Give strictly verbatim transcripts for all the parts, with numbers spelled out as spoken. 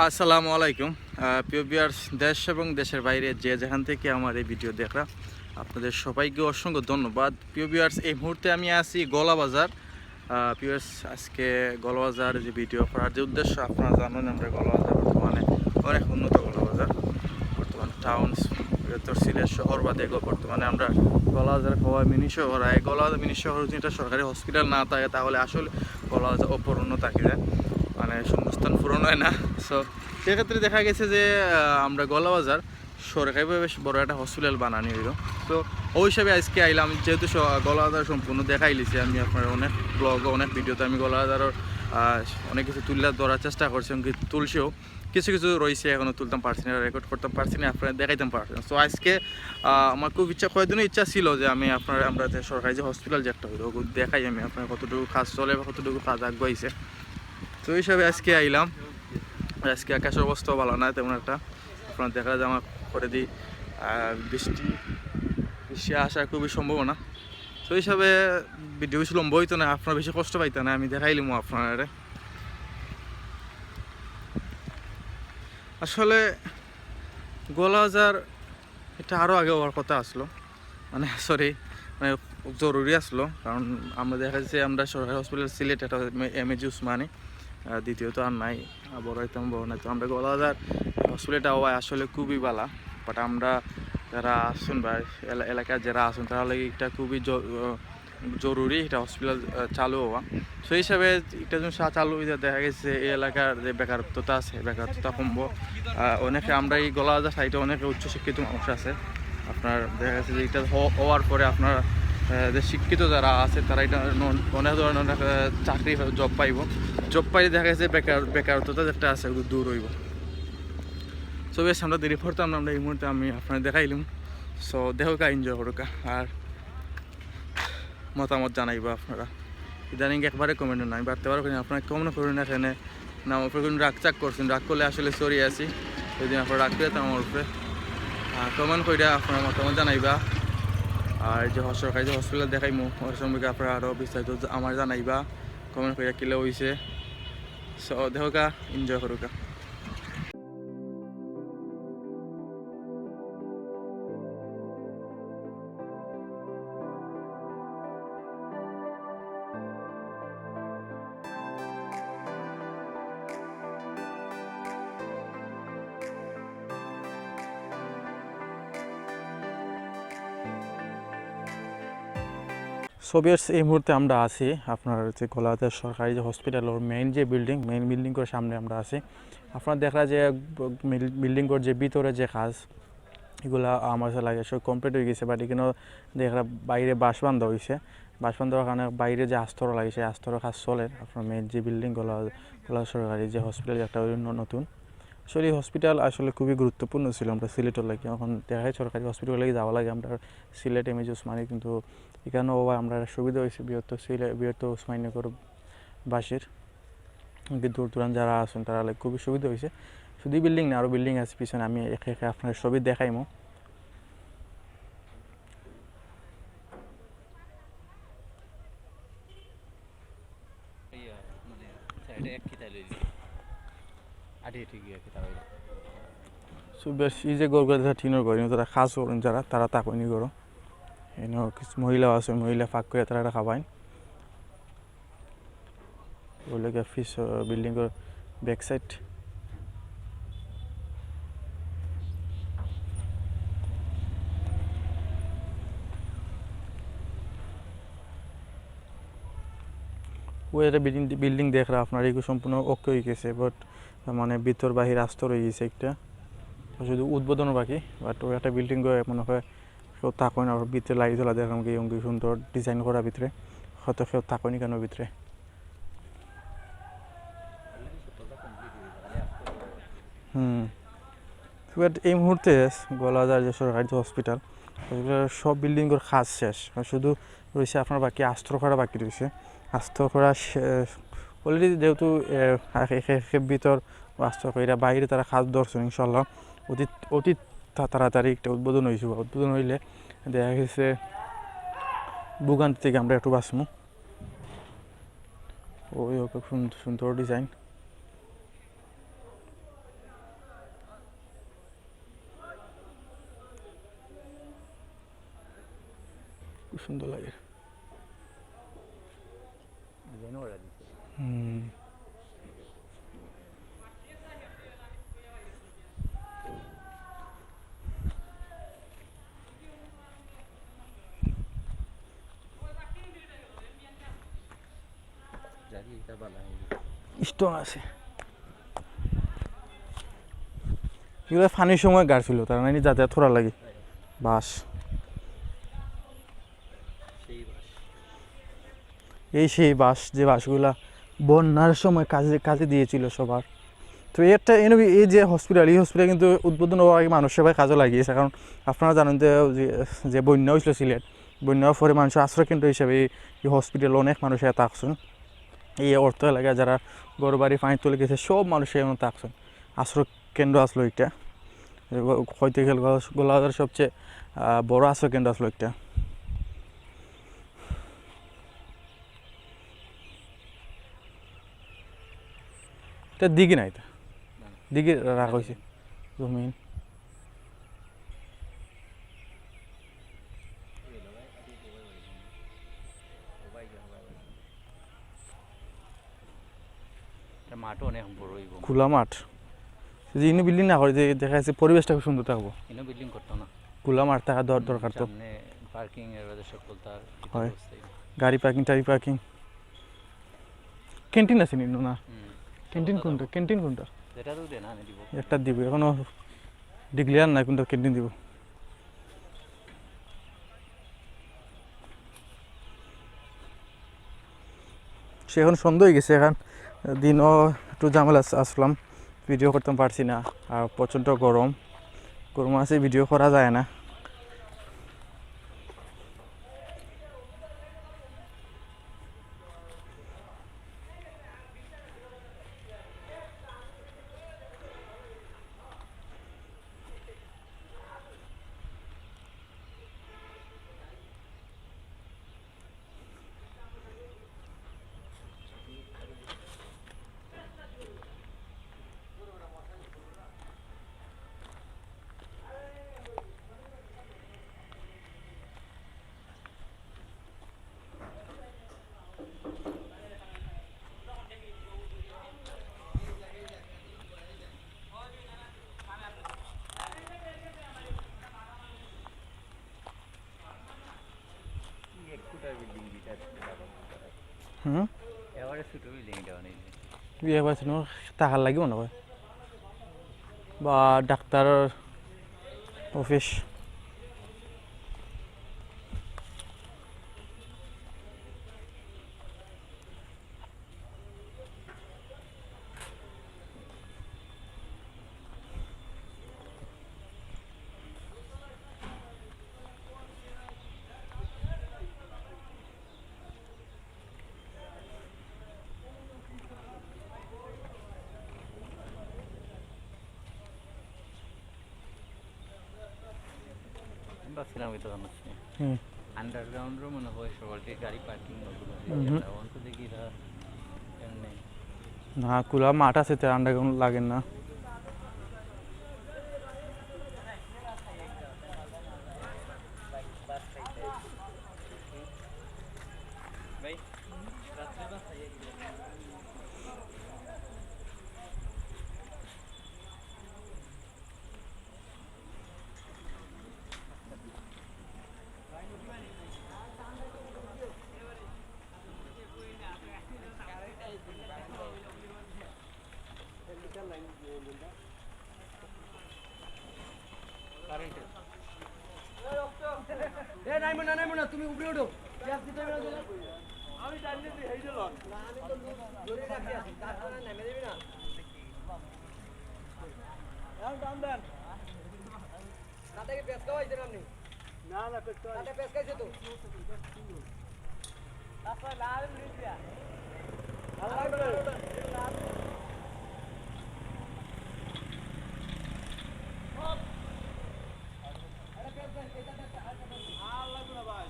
আসসালামু আলাইকুম। আহ, প্রিয় ভিউয়ার্স, দেশ এবং দেশের বাইরে যে যেখান থেকে আমার এই ভিডিও দেখরা, আপনাদের সবাইকে অসংখ্য ধন্যবাদ। প্রিয় ভিউয়ার্স, এই মুহূর্তে আমি আছি গোলাবাজার। আহ, ভিউয়ার্স, আজকে গোলাবাজার যে ভিডিও করার যে উদ্দেশ্য, আপনারা জানেন আমরা গোলাবাজার বর্তমানে অনেক উন্নত গোলাবাজার, বর্তমান টাউন, বৃহত্তর সিলেট শহর বাদে গো-, বর্তমানে আমরা গোলাবাজার কওয়া মিনি শহর, এই গোলাবাজার মিনি শহর যদি একটা সরকারি হসপিটাল না থাকে তাহলে আসলে গোলাবাজার অপূর্ণ থাকি যায়, মানে শূন্যস্থান পূরণ হয় না। সো সেক্ষেত্রে দেখা গেছে যে আহ, আমরা গোলাবাজার সরকারিভাবে বেশ বড় একটা হসপিটাল বানানি হইল। তো ওই হিসাবে আজকে আইলাম, যেহেতু স-, গোলাবাজার সম্পূর্ণ দেখাইলিছি আমি আপনার অনেক ব্লগ, অনেক ভিডিওতে আমি গোলাবাজারের আহ, অনেক কিছু তুলে ধরার চেষ্টা করছি, এমনকি তুলছিও। কিছু কিছু রয়েছে এখনো তুলতাম পারছি না, রেকর্ড করতাম পারছি না, আপনারা দেখাইতাম পারছি না। তো আজকে আহ, আমার খুব ইচ্ছা, কয়েকদিনও ইচ্ছা ছিল যে আমি আপনার, আমরা যে সরকারি যে হসপিটাল যে একটা হইলো, ওগুলো দেখাই আমি আপনার কতটুকু কাজ চলে বা কতটুকু কাজ আগুয়াইছে। তো এই হিসাবে আজকে আইলাম। আজকে আকাশের অবস্থা ভালো না তেমন একটা, আপনারা দেখা যায় আমার করে দিই আহ, বৃষ্টি, বৃষ্টি আসার খুবই সম্ভাবনা। তো এই হিসাবে ভিডিও বেশি লম্বা হইতো না, আপনারা বেশি কষ্ট পাইতা না, আমি দেখাইলিমু আপনারা। আসলে গোলাবাজার এটা আরও আগে হওয়ার কথা আসলো, মানে সরি, মানে জরুরি আসলো, কারণ আমরা দেখা যাচ্ছে আমরা সরকারি হসপিটাল সিলেট, এটা এম এ জি উসমানী, আহ, দ্বিতীয় তো আর নাই, আহ, বড় হইতাম বড় নাই। তো আমরা গোলাবাজার হসপিটালটা হওয়ায় আসলে খুবই ভালা, বাট আমরা যারা আছেন বা এলা-, এলাকার যারা আছেন তারা লাগে এটা খুবই জ-, আহ, জরুরি এটা হসপিটাল আহ, চালু হওয়া। সেই হিসাবে এটা যখন সা-, চালু হয়ে যায়, দেখা গেছে এই এলাকার যে বেকারত্বতা আছে, বেকারত্বতা কমবো। আহ, অনেকে আমরা এই গোলাবাজার সাইডে অনেকে উচ্চশিক্ষিত মানুষ আছে, আপনার দেখা গেছে যে এটা হ-, হওয়ার পরে আপনার আহ, যে শিক্ষিত যারা আছে তারা এটা ন-, অনেক ধরনের অনেক আহ, চাকরি, জব পাইবো। জব পাইলে দেখা গেছে বেকার, বেকারত্বতা যেটা আছে ওগুলো দূর হইব। সো বেশ, আমরা দেরি করতাম না, আমরা এই মুহূর্তে আমি আপনারা দেখাইলাম। সো দেখো কা, এনজয় করো কা, আর মতামত জানাইবা আপনারা। ইদানিং একবারে কমেন্ট নাই, বাড়তে পারো কিনা আপনারা কমেন্ট করুন না এখানে। না, আমার উপরে কোনো রাগ চাক করছেন, রাগ করলে আসলে সরি আছি, যদি আপনারা রাগ করে আমার উপরে কমেন্ট করে আপনারা মতামত জানাইবা। আর যে হস-, সরকারি যে হসপিটাল দেখাইমু ওর সম্পর্কে আপনারা আরও বিস্তারিত জা-, আমার জানাইবা, কমেন্ট করে কিলা হইছে। সো দেখো কা, এনজয় করো কা। সো ভিউয়ার্স, এই মুহূর্তে আমরা আছি আপনার হচ্ছে গোলাঘাটের সরকারি যে হসপিটাল, ওর মেইন যে বিল্ডিং, মেইন বিল্ডিং করে সামনে আমরা আছি। আপনারা দেখরা যে বিল-, বিল্ডিং করে যে ভিতরে যে কাজ, এগুলা আমার কাছে লাগে সব কমপ্লিট হয়ে গেছে, বাট এখানে দেখরা বাইরে বাঁশ বান্ধা হয়েছে। বাঁশ বান্ধার কারণে বাইরে যে আস্তর লাগে, সেই আস্তরের কাজ চলে। আপনার মেইন যে বিল্ডিং গোলা, গোলা সরকারি যে হসপিটাল, একটা ওই ন-, নতুন আসলে এই হসপিটাল আসলে খুবই গুরুত্বপূর্ণ ছিল আমরা সিলেটের লাগি। এখন দেখা যায় সরকারি হসপিটাল লাগি যাওয়া লাগে আমরা সিলেট এম এ জি উসমানী, কিন্তু এখানে হওয়ায় আমরা সুবিধা হয়েছে বৃহত্তর সিলেট, বৃহত্তর উসমানীনগরবাসীর, কি দূর দূরান্ত যারা আছেন তারা লাগে খুবই সুবিধা হয়েছে। শুধু বিল্ডিং না, আরও বিল্ডিং আছে পিছনে, আমি একে একে আপনার সবই দেখাইমু। ইয়া, মানে, সাইডে এক কিতা লইলি। আটি ঠিক আছে, কিতা হইল? সো বেশ, এই যে ঘরগুলো দেখা টিনের ঘর, এনে তারা কাজ করেন যারা, তারা তাকইনি করো। এনে কিছু মহিলা আছে, মহিলা ফাঁক করে তারা এটা খাবাইন। ওই লোকে অফিস, আহ, বিল্ডিং এর ব্যাক সাইড। ওই একটা বিল্ডিং, বিল্ডিং দেখরা আপনার এগুলো সম্পূর্ণ ওকে হয়ে গেছে, বাট মানে ভিতর বাহির আস্ত রয়ে গেছে একটা, শুধু উদ্বোধন বাকি। বাট ওই একটা বিল্ডিং মনে হয় কেউ থাকো না, ভিতরে লাইট জ্বলা দেখলাম কি, অঙ্গি সুন্দর ডিজাইন করা ভিতরে, হয়তো কেউ থাকো নি কেন ভিতরে। হুম। বাট এই মুহূর্তে গোলাজার যে সরকারি যে হসপিটাল, হসপিটালের সব বিল্ডিংয়ের কাজ শেষ, আর শুধু রয়েছে আপনার বাকি আস্তর করা বাকি রয়েছে। আস্তর করা অলরেডি যেহেতু এ, একে একে ভিতর আস্তর করে বাইরে তারা কাজ ধরছেন, ইনশাল্লাহ অতি, অতি তা-, তাড়াতাড়ি একটা উদ্বোধন হয়েছে। উদ্বোধন হইলে দেখা গেছে ভোগান্তি থেকে আমরা একটু বাঁচমু। ওই ওকে সুন্দর, সুন্দর ডিজাইন। সুন্দর লাগে। হুম। স্ট্রং আছে। এগুলো পানির সময় গাড়ছিল, তার মানে যাতায়াত করা লাগে। বাঁশ। এই সেই বাঁশ, যে বাঁশগুলা বন্যার সময় কাজে, কাজে দিয়েছিল সবার। তো একটা এনবি-, এই যে হসপিটাল, এই হসপিটাল কিন্তু উদ্বোধন হওয়ার আগে মানুষ সবাই কাজে লাগিয়েছে, কারণ আপনারা জানেন যে, যে, যে বন্যা হয়েছিল সিলেট, বন্যার পরে মানুষের আশ্রয় কেন্দ্র হিসেবে এই, এই হসপিটাল অনেক মানুষ এত আসছেন। এই অর্থ এলাকায় যারা ঘর বাড়ি পানি তুলে গেছে, সব মানুষ এখন থাকছেন। আশ্রয় কেন্দ্র আসলো একটা, হইতে গেলে গোলাঘাটের সবচেয়ে, আহ, বড় আশ্রয় কেন্দ্র আসলো একটা। এটা দিঘি না, এটা দিঘি রাখা হয়েছে জমিন। এটা মাঠও অনেক বড় হইব। খোলা মাঠ। যদি ইনো বিল্ডিং না করে, যে দেখা যাচ্ছে পরিবেশটা খুব সুন্দর থাকবো। ইনো বিল্ডিং করতো না। খোলা মাঠ থাকা দর-, দরকার তো। সামনে পার্কিং এর বাদে সকল তার কিছু হয়। অবস্থায়। গাড়ি পার্কিং, টাড়ি পার্কিং। ক্যান্টিন আছে নি? না। হুম। ক্যান্টিন কোনটা? ক্যান্টিন কোনটা? যেটা তো দেনা, আমি দিব। একটা দিব। এখনো ডিক্লেয়ার নাই কোনটা ক্যান্টিন দিব। সে এখন সন্ধ্যা হয়ে গেছে, এখন দিনও একটু ঝামেলা আস-, আসলাম, ভিডিও করতাম পারছি না। আর প্রচণ্ড গরম, গরম আছে, ভিডিও করা যায় না। হুম। এবারে ছোট বিল্ডিং এটা বানাইছে। তুই একবার শুনো, টাকার লাগি মনে হয়। বা ডাক্তার অফিস। আমি ভাবছিলাম এটা জানাচ্ছি। হুম। আন্ডারগ্রাউন্ডও মনে হয় সবার যে গাড়ি পার্কিং ওগুলো, হুম হুম। এটা অন তো দেখি এটা এমনি। না, খোলা মাঠ আছে, তো আন্ডারগ্রাউন্ড লাগে না। ভাই, রাত্রে বাস খাইয়ে দিলে। কারেন্টের। এ, নাইমো না, নাইমো না, তুমি উপরে উঠো। গ্যাস দিতে হবে না, দিলে। আমি জানি না, তুই হেই দিল। না, আমি তো ধরে রাখি আছি, তারপরে নেমে দিবি না। এখন টান দেন। তাতে কি পেঁচকাও আইছে না আপনি? না, না, পেঁচকাও আইছে। তাতে পেঁচকাইছে তো। তারপরে লাল মিডিয়া। আর লাগবে না। আর লাগবে না ভাই।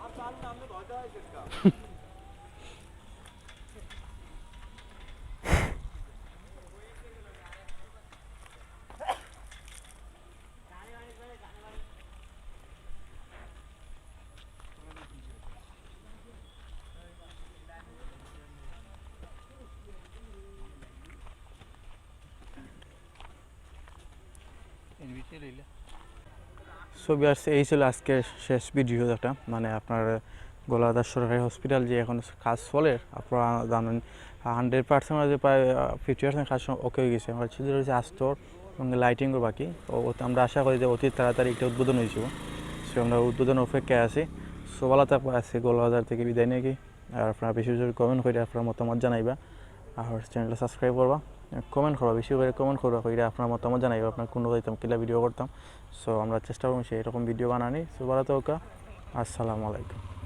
আর তাহলে আপনি ভয়টা হয়েছে একটা। সো ভিউয়ার্স, এই ছিল আজকের শেষ ভিডিও, যেটা মানে আপনার গোলাঘাট সরকারি হসপিটাল যে এখন কাজ চলের, আপনারা জানেন হান্ড্রেড পার্সেন্ট মাঝে প্রায় ফিফটি পার্সেন্ট কাজ ওকে হয়ে গেছে। আমরা শুধু রয়েছে আস্তর এবং লাইটিংও বাকি। ও ওতে আমরা আশা করি যে অতি তাড়াতাড়ি একটা উদ্বোধন হয়ে যাবো। সো আমরা উদ্বোধন অপেক্ষায় আছি। সো ভালো থাকবা, আজকে গোলাঘাট থেকে বিদায় নিয়ে কি। আর আপনারা বেশি বেশি কমেন্ট করে আপনার মতামত জানাইবা, আর চ্যানেলটা সাবস্ক্রাইব করবা, কমেন্ট করবা, বেশি করে কমেন্ট করবা, করে আপনার মতামত জানাইবা, আপনার কোন যাইতাম কিলা ভিডিও করতাম। সো আমরা চেষ্টা করবো সেই এরকম ভিডিও বানানি। সো ভালো থাকা, আসসালামু আলাইকুম।